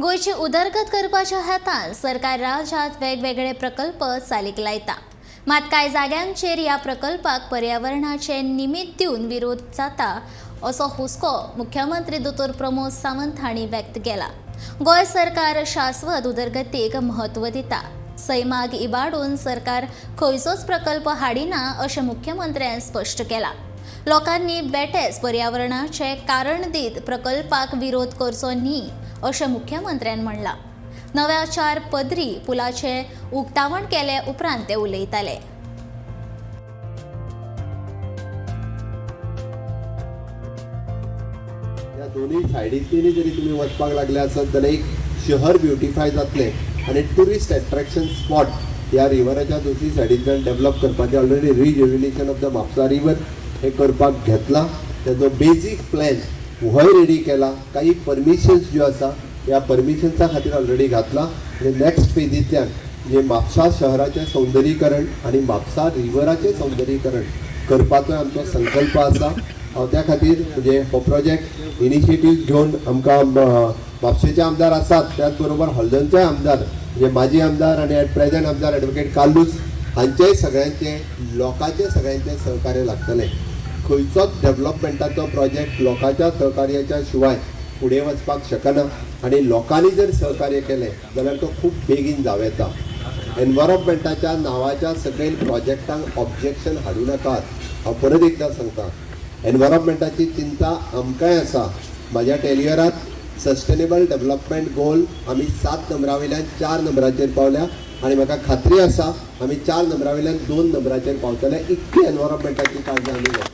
गोंयची उदरगत करपाच्या हेतान सरकार राज्यांत वेगवेगळे प्रकल्प चालीक लायता. मात कांय जाग्यांचेर ह्या प्रकल्पाक पर्यावरणाचे निमित्त दिवन विरोध जाता असो हुस्को मुख्यमंत्री दोतोर प्रमोद सावंत हांणी व्यक्त केला. गोंय सरकार शाश्वत उदरगतीक म्हत्व दिता. सैमाक इबाडून सरकार खंयचोच प्रकल्प हाडिना अशें मुख्यमंत्र्यान स्पश्ट केलां. लोकांनी बेटेच पर्यावरणाचें कारण दीत प्रकल्पाक विरोध करचो न्ही अशें मुख्यमंत्र्यान म्हणलां. नव्या चार पदरी पुलाचें उक्तावण केले उपरांत ते उलयताले. ह्या दोनूय सायडींतल्यानूय जरी तुमी वचपाक लागले आसत जाल्यार एक शहर ब्युटिफाय जातलें आनी ट्युरिस्ट एट्रॅक्शन स्पॉट ह्या रिवराच्या दुसरी सायडींतल्यान डेवलप करपाचें already rejuvenation of the Mapusa river हें करपाक घेतलां. तेजो बेजीक प्लॅन होय रेडी केला. काही परमिशन्स ज्यो आसा ह्या परमिशन्सा खातीर ऑलरेडी घातलां आनी नॅक्स्ट फेजींतल्यान जे म्हापसा शहराचें सौंदर्यीकरण आनी म्हापसा रिवराचें सौंदर्यीकरण करपाचो आमचो संकल्प आसा. हांव त्या खातीर म्हणजे हो प्रोजेक्ट इनिशिएटीव घेवन आमकां म्हापशेचे आमदार आसात, त्याच बरोबर हळदणचे आमदार म्हणजे माजी आमदार आनी एट प्रेझेंट आमदार एडवोकेट कार्लूस हांचेय सगळ्यांचे लोकांचे सगळ्यांचे सहकार्य लागतलें. खंयचोच डेवलपमेंटाचो प्रोजेक्ट लोकांच्या सहकार्याच्या शिवाय फुडें वचपाक शकना आनी लोकांनी जर सहकार्य केलें जाल्यार तो खूब बेगीन जावं येता. एनवायरमेंटाच्या नांवाच्या सकयल प्रोजेक्टांक ऑब्जेक्शन हाडूं नाकात. हांव परत एकदां सांगता, एनवायरमेंटाची चिंता आमकांय आसा. म्हाज्या टेन्युअरांत सस्टेनेबल डेवलपमेंट गोल आमी 7 नंबरा वयल्यान 4 नंबराचेर पावल्या आनी म्हाका खात्री आसा आमी 4 नंबरा वयल्यान 2 नंबराचेर पावतले. इतली एनवायरमेंटाची काळजी आमी घेता.